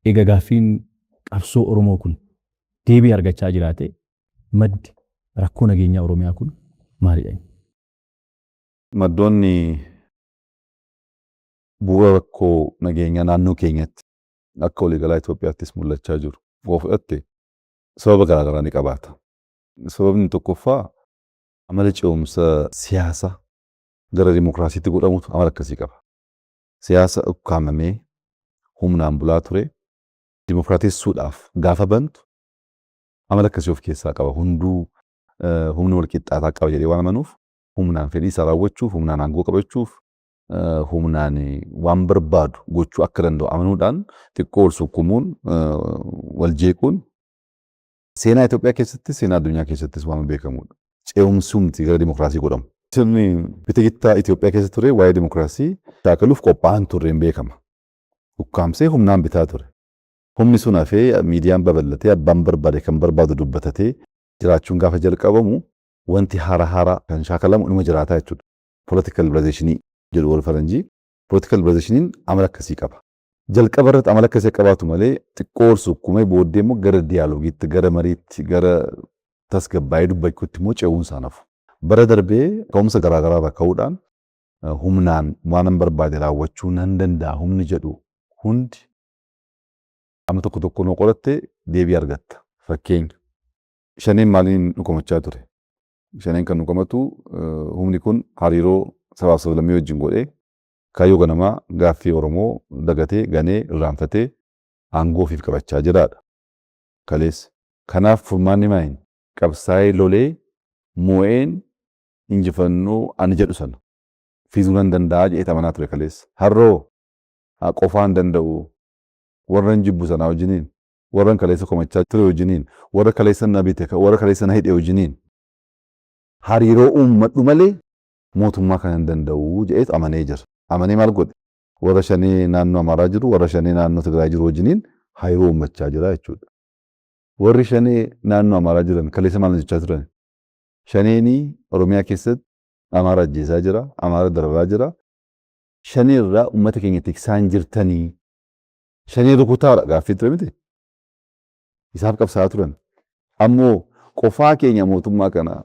Egaa gaaffiin qabsoo Oromoo kun deebii argachaa jiraate, maddi rakkoo nageenyaa Oromiyaa kun maalidha? Maddoonni bu'uura rakkoo nageenyaa naannoo keenyatti akka waliigalaa Itoophiyaattis mul'achaa jiru. Yoo fudhatte, sababa garaagaraa ni qabaata. Sababni tokkoffaa amala ce'umsa siyaasaa gara dimokiraasiitti godhamutu amala akkasii qaba. Siyaasa ukkaamamee humnaan bulaa ture dimokiraatessuudhaaf gaafa bantu amala akkasii of keessaa qaba. Hunduu humni wal qixxaataa qaba jedhee waan amanuuf, humnaan fedhii isaa raawwachuuf, humnaan aangoo qabachuuf, humnaan waan barbaadu gochuu akka danda'u amanuudhaan xiqqoo wal sukkumuun, wal jeequun seenaa Itoophiyaa keessattis seenaa addunyaa keessattis waan beekamudha. Ce'umsumti gara dimokiraasii godhamu. Sirni bita gittaa Itoophiyaa keessa ture waa'ee dimokiraasii shaakaluuf qophaa'an turre hin beekama. Ukkaamsee humnaan bitaa ture. Humni sun hafee, miidiyaan babal'atee, abbaan barbaade kan barbaadu dubbatatee jiraachuun gaafa jalqabamu, wanti haara haara kan shaakalamu inuma jiraataa jechuudha. Political liberalization jedhu warri faranjii. Political liberalizationiin amala akkasii qaba. Jalqaba irratti amala akkasii qabaatu malee, xiqqoo ol sukkumee booddee immoo gara dialogueitti, gara mariitti, gara tasgabbaa'ee dubbachuutti immoo ce'uun isaa nafu. Bara darbee ka'umsa garaagaraa irraa ka'uudhaan humnaan waan barbaade raawwachuu nan danda'a humni jedhu hundi amma tokko tokko noo qoratte deebii argatta. Fakkeenya, Shaneen maaliin nu komachaa ture? Shaneen kan nu komatu humni kun hariiroo sabaaf sablammii wajjin godhee kaayyoo ganamaa gaaffii Oromoo dagatee, ganee, irraanfatee aangoo ofiif qabachaa jiraadha. Kaleessa. Kanaaf furmaanni maayin? Qabsaa'ee lolee mo'een injifannoo ani jedhu sana fiduu nan danda'a jedhee amanaa ture kaleessa. Harroo qofaan danda'u, warra hin jibbu sanaa wajjiniin, warra kaleessa komachaa ture wajjiniin, warra kaleessa na bite, warra kaleessa na hidhe wajjiniin hariiroo uummadhu malee mootummaa kana hin danda'u jedheetu amanee jira. Amanee maal godhe? Warra Shanee naannoo Amaaraa jiru, warra Shanee naannoo Tigraay jiru wajjiniin hariiroo uummachaa jira jechuudha. Warri Shanee naannoo Amaaraa jiran kaleessa maal jechaa turan? Shaneenii Oromiyaa keessatti Amaara ajjeesaa jira, Amaara dararaa jira. Shanee irraa uummata keenya tiksaa hin jirtanii. Shanee rukutaadha gaaffii ture miti. Isaaf qabsaa'aa turan. Ammoo qofaa keenya mootummaa kana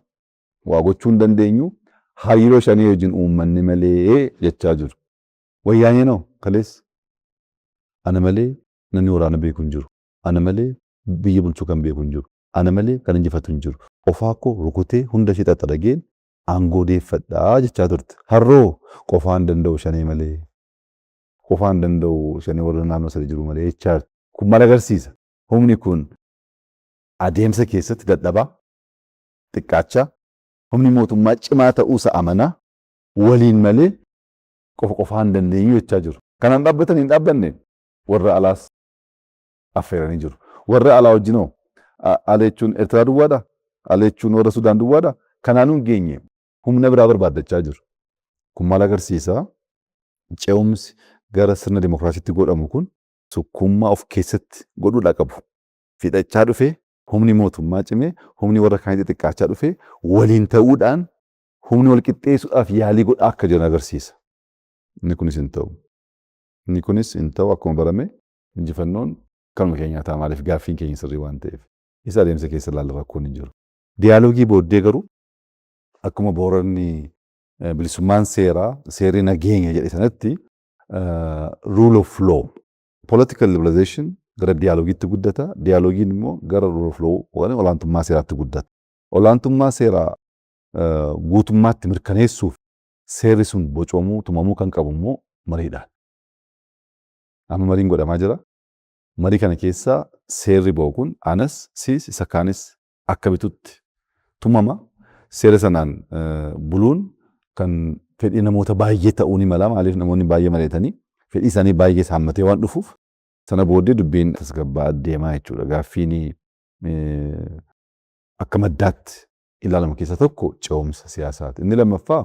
waa gochuu hin dandeenyu, hariiroo Shanee wajjin uummanne malee jechaa jiru. Wayyaaneenoo kaleessa ana malee namni waraana beeku hin jiru. Ana malee biyya bulchuu kan beeku hin jiru. Ana malee kan injifatu hin jiru. Qofaa koo rukutee hunda ishee xaxarageen aangoo deeffadhaa jechaa turte. Harroo qofaa hin danda'u Shanee malee. Qofaa hin danda'u Shanee warra naannoo sana jiru malee jechaa jirti. Kun maal agarsiisa? Humni kun adeemsa keessatti dadhabaa, xiqqaachaa, humni mootummaa cimaa ta'uusa amanaa, waliin malee qofa qofaa hin dandeenyu jechaa jiru. Kanaan dhaabbatanii hin dhaabbanne, warra alaas affeeranii jiru. Warra alaa wajjinoo, ala jechuun Eertiraa duwwaadha? Ala jechuun warra Sudaan duwwaadha? Kanaanuu hin geenye, humna biraa barbaaddachaa jiru. Kun maal agarsiisa? Ce'umsi gara sirna dimokiraasiitti godhamu kun sukkuummaa of keessatti godhuudha qabu. Fixachaa dhufee, humni mootummaa cimee, humni warra kaanii xixiqqaachaa dhufee, waliin ta'uudhaan humni wal qixxeessuudhaaf yaalii godhaa akka jiran agarsiisa. Inni kunis hin ta'u. Inni kunis hin ta'u, akkuma barame injifannoon kanuma keenyaa ta'a, maaliif gaaffiin keenya sirrii waan ta'eef. Isa adeemsa keessa ilaalla, rakkoon hin jiru. Dialogue booddee garuu akkuma Booranni bilisummaan seeraa, seerri nageenya jedhe sanatti, rule of law, political liberalization gara dialogueitti guddata. Dialogueiin immoo gara rule of law, olaantummaa seeraatti guddata. Olaantummaa seeraa guutummaatti mirkaneessuuf seerri sun bocamuu, tumamuu kan qabu immoo mariidhaan. Amma mariin godhamaa jira. Marii kana keessa seerri ba'u kun anas, siis, isa kaanis akka bitutti tumama. Seera sanaan buluun kan fedhii namoota baay'ee ta'uu ni mala. Maaliif namoonni baay'ee mari'atanii fedhii isaanii baay'ee saammatee waan dhufuuf, sana booddee dubbiin tasgabbaa'aa deemaa jechuudha. Gaaffiin akka maddaatti ilaalamu keessaa tokko ce'umsa siyaasaati. Inni lammaffaa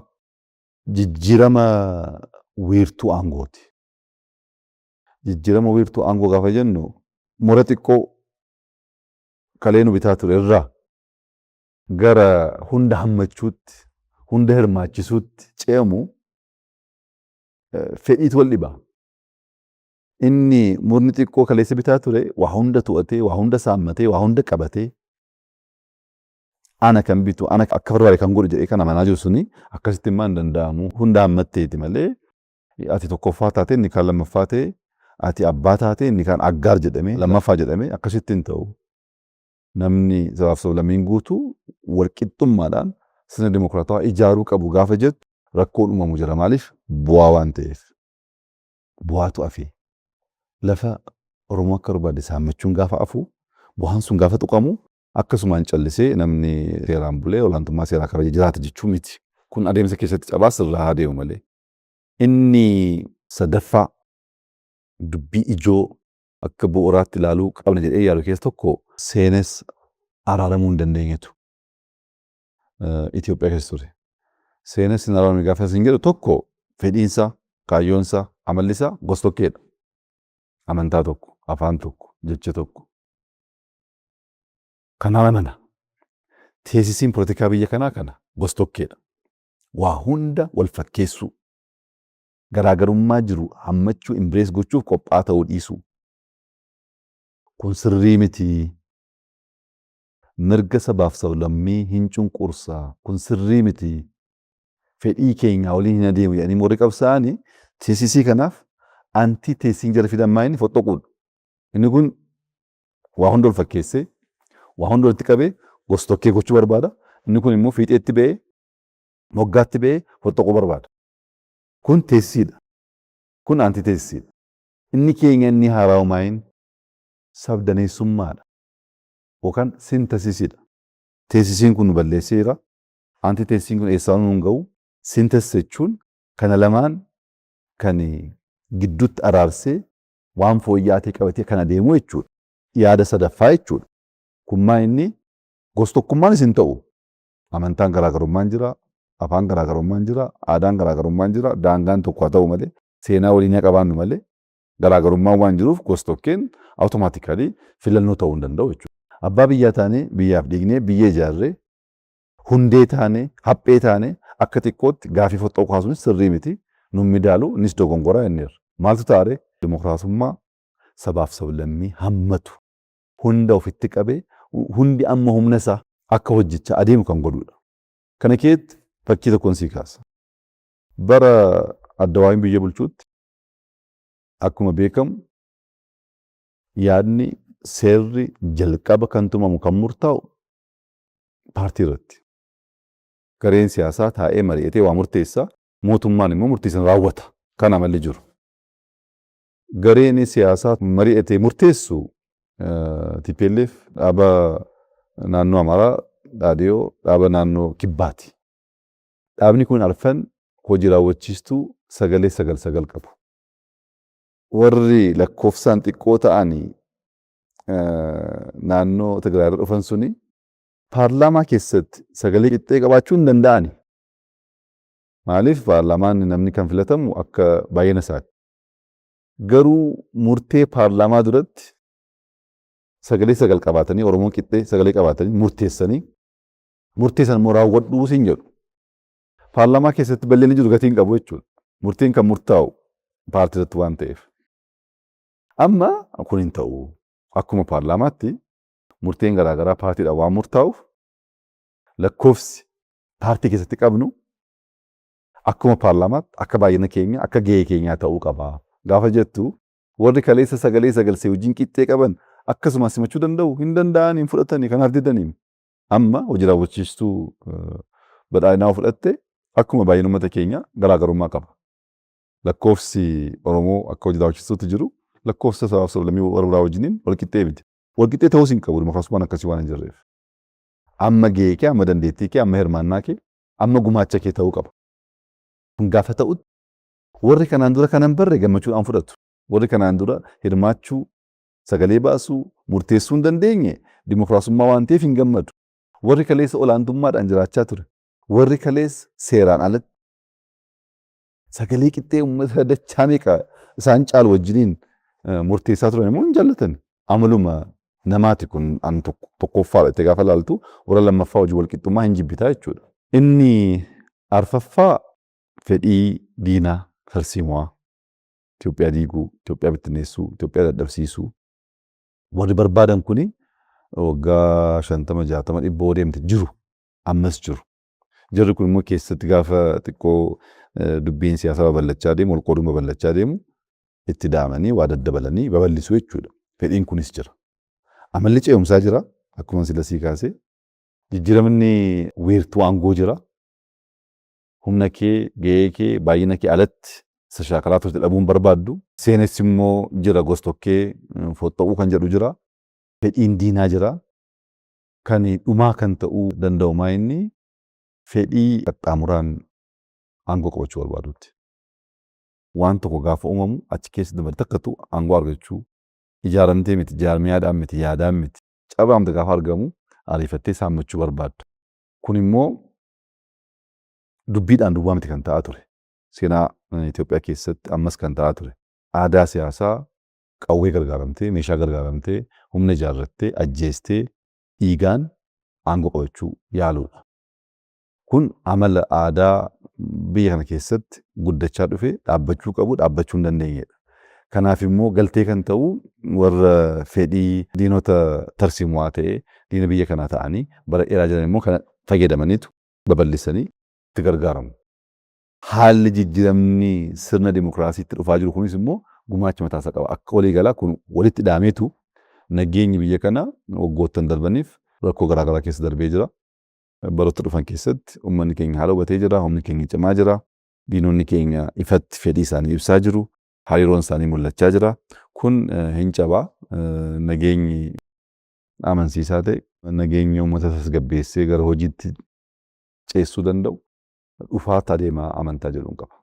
jijjiirama wiirtuu aangooti. Jijjiirama wiirtuu aangoo gaafa jennu, mura xiqqoo kalee nu bitaa ture irraa gara hunda hammachuutti, hunda hirmaachisuutti ce'amu fedhiitu wal dhiba. Inni murni xiqqoo kaleessa bitaa ture waa hunda to'atee, waa hunda saammatee, waa hunda qabatee, ana kan bitu, ana akka barbaade kan godhu jedhee kan amanaa jiru suni akkasitti immoo hin danda'amu. Hunda hammatteeti malee ati tokkoffaa taate, inni kaan lammaffaa ta'e, ati abbaa taate, inni kaan aggaar jedhamee lammaffaa jedhamee akkasitti hin ta'u. Namni sabaaf sablammiin guutuu walqixxummaadhaan sirna dimokiraatawaa ijaaruu qabu gaafa jettu rakkoon uumamu jira. Maaliif? Bu'aa waan ta'eef. Bu'aatu hafe. Lafa Oromoo akka barbaade saammachuun gaafa hafu, bu'aan sun gaafa tuqamu, akkasumaan callisee namni seeraan bulee olaantummaa seeraa kabajee jiraata jechuu miti. Kun adeemsa keessatti cabaa sirraa haa deemu malee. Inni sadaffaa, dubbii ijoo akka bu'uuraatti ilaaluu qabna jedhee yaadu keessa tokko, seenes araaramuu hin dandeenyetu Itoophiyaa keessa ture. Seenes hin araaramne gaafa isin jedhu, tokko fedhiinsa, kaayyoonsa, amallisaa gosa tokkeedha. Amantaa tokko, afaan tokko, jecha tokko. Kanaan amana. Thesisiin poolitikaa biyya kanaa kana gosa tokkeedha. Waa hunda wal fakkeessuu. Garaagarummaa jiru hammachuu, embrace gochuuf qophaa'aa ta'uu dhiisuu. Kun sirrii miti. Mirga sabaaf sablammii hin cunqursaa. Kun sirrii miti. Fedhii keenyaa waliin hin adeemu jedhanii warri qabsaa'anii thesisii kanaaf anti thesisiin jala fidan maa inni foxxoquudha. Inni kun waa hunda wal fakkeessee, waa hunda walitti qabee gosa tokkee gochuu barbaada. Inni kun immoo fiixeetti ba'ee, moggaatti ba'ee foxxoquu barbaada. Kun thesisiidha. Kun anti thesisiidha. Inni keenya inni haarawumaayin sabdaneessummaadha. Yookaan synthesisiidha. Thesisiin kun nu balleesseera. Anti thesisiin kun eessaan nu hin ga'u. Synthesis jechuun kana lamaan kan gidduutti araarsee waan fooyya'aa ta'e qabatee kan adeemu jechuudha. Yaada sadaffaa jechuudha. Kun maa inni gosa tokkummaanis hin ta'u. Amantaan garaagarummaan jira, afaan garaagarummaan jira, aadaan garaagarummaan jira, daangaan tokko haa ta'u malee, seenaa waliin haa qabaannu malee, garaagarummaan waan jiruuf gosa tokkeen automatically filannoo ta'uu hin danda'u jechuudha. Abbaa biyyaa taanee, biyyaaf dhiignee, biyya ijaarree, hundee taanee, haphee taanee, akka xiqqootti gaafii foxxoo kaasuunis sirrii miti. Nun midaalu, innis dogongoraa jenneerra. Maaltu taare? Dimokiraasummaa sabaaf sablammii hammatu, hunda ofitti qabee, hundi amma humna isaa akka hojjechaa adeemu kan godhudha. Kana keessatti fakkii tokkoon sii kaasa. Bara Addawaawiin biyya bulchuutti, akkuma beekamu, yaadni seerri jalqaba kan tumamu, kan murtaa'u paartii irratti. Gareen siyaasaa taa'ee mari'atee waa murteessa, mootummaan immoo murtii sana raawwata. Kana malli jiru. Gareen siyaasaa mari'atee murteessu TPLF, dhaaba naannoo Amaaraa, Dhaadiyoo, dhaaba naannoo Kibbaati. Dhaabni kun arfan hojii raawwachiistuu sagalee sagal sagal qabu. Warri lakkoofsaan xiqqoo ta'anii naannoo Tigraay irra dhufan suni paarlaamaa keessatti sagalee qixxee qabaachuu hin danda'ani. Maaliif? Paarlaamaan namni kan filatamu akka baay'ina isaati. Garuu murtee paarlaamaa duratti sagalee sagal qabaatanii, Oromoon qixxee sagalee qabaatanii murteessanii, murtee sana immoo raawwadhuu siin jedhu. Paarlaamaa keessatti bal'inni jiru gatii hin qabu jechuudha. Murteen kan murtaa'u paartii irratti waan ta'eef. Amma kun hin ta'u. Akkuma paarlaamaatti murteen garaagaraa paartiidhaan waan murtaa'uuf, lakkoofsi paartii keessatti qabnu akkuma paarlaamaatti akka baay'ina keenya, akka gahee keenyaa ta'uu qaba. Gaafa jettu, warri kaleessa sagalee sagalsee wajjin qixxee qaban akkasuma simachuu danda'u? Hin danda'an, hin fudhatanii, kanaaf didanii. Amma hojii raawwachiistuu badhaadhinaa fudhatte, akkuma baay'ina uummata keenyaa garaagarummaa qaba. Lakkoofsi Oromoo akka hojii raawwachiistuutti jiru lakkoofsa sabaaf sablammii warra biraa wajjiniin wal qixxee miti. Wal qixxee ta'uus hin qabu, dimokiraasummaan akkasii waan hin jirreef. Amma gahee kee, amma dandeettii kee, amma hirmaannaa kee, amma gumaacha kee ta'uu qaba. Kun gaafa ta'utti warri kanaan dura kanan barre gammachuudhaan fudhatu. Warri kanaan dura hirmaachuu, sagalee baasuu, murteessuu hin dandeenye dimokiraasummaa waan ta'eef hin gammadu. Warri kaleessa olaantummaadhaan jiraachaa ture, warri kaleessa seeraan alatti sagalee qixxee uummata dachaa meeqa isaan caalu wajjiniin murteessaa turan immoo hin jaallatan. Amaluma namaati kun, an tokkoffaadha itti gaafa laaltu warra lammaffaa hojii walqixxummaa hin jibbitaa jechuudha. Inni arfaffaa fedhii diinaa tarsiimoo. Itoophiyaa diiguu, Itoophiyaa bittinneessuu, Itoophiyaa dadhabsiisuu warri barbaadan kuni waggaa 50, 60, 100 deemte jiru. Ammas jiru. Jarri kun immoo keessatti gaafa xiqqoo dubbiin siyaasaa babal'achaa deemu, wal qooduun babal'achaa deemu itti daamanii waa daddabalanii babal'isuu jechuudha. Fedhiin kunis jira. Amalli ce'umsaa jira. Akkuma sila sii kaasee. Jijjiiramni wiirtuu aangoo jira. Humna kee, gahee kee, baay'ina kee alatti isa shaakalaa turte dhabuun barbaaddu. Seenessi immoo jira, gostokkee foxxoquu kan jedhu jira. Fedhiin diinaa jira. Kan dhumaa kan ta'uu danda'u maa inni fedhii qaxxaamuraan aangoo qabachuu barbaadutti. Waan tokko gaafa uumamu achi keessa dabalatee takkatu aangoo argachuu ijaaramtee miti, jaarmiyaadhaan miti, yaadaan miti. Carraamte gaafa argamu ariifattee saammachuu barbaadda. Kun immoo dubbiidhaan duwwaa miti kan ta'aa ture. Seenaa Itoophiyaa keessatti ammas kan ta'aa ture. Aadaa siyaasaa qawwee gargaaramtee, meeshaa gargaaramtee, humna ijaarrattee, ajjeestee, dhiigaan aangoo qabachuu yaaluudha. Kun amala aadaa biyya kana keessatti guddachaa dhufe, dhaabbachuu qabu, dhaabbachuu hin dandeenyedha. Kanaaf immoo galtee kan ta'u warra fedhii diinota tarsiimuwaa ta'ee diina biyya kanaa ta'anii bara dheeraa jiran immoo kana fayyadamaniitu babal'isanii itti gargaaramu. Haalli jijjiiramni sirna dimokiraasiitti dhufaa jiru kunis immoo gumaacha mataasaa qaba. Akka waliigalaa kun walitti hidhaameetu nageenyi biyya kanaa waggoottan darbaniif rakkoo garaagaraa keessa darbee jira. Baroota dhufan keessatti uummanni keenya haala hubatee jira, humni keenya cimaa jira, diinonni keenya ifatti fedhii isaanii ibsaa jiru, hariiroon isaanii mul'achaa jira. Kun hin cabaa, nageenyi amansiisaa ta'e, nageenyi uummata tasgabbeessee gara hojiitti ceessuu danda'u dhufaatti adeemaa amantaa jedhuun qaba.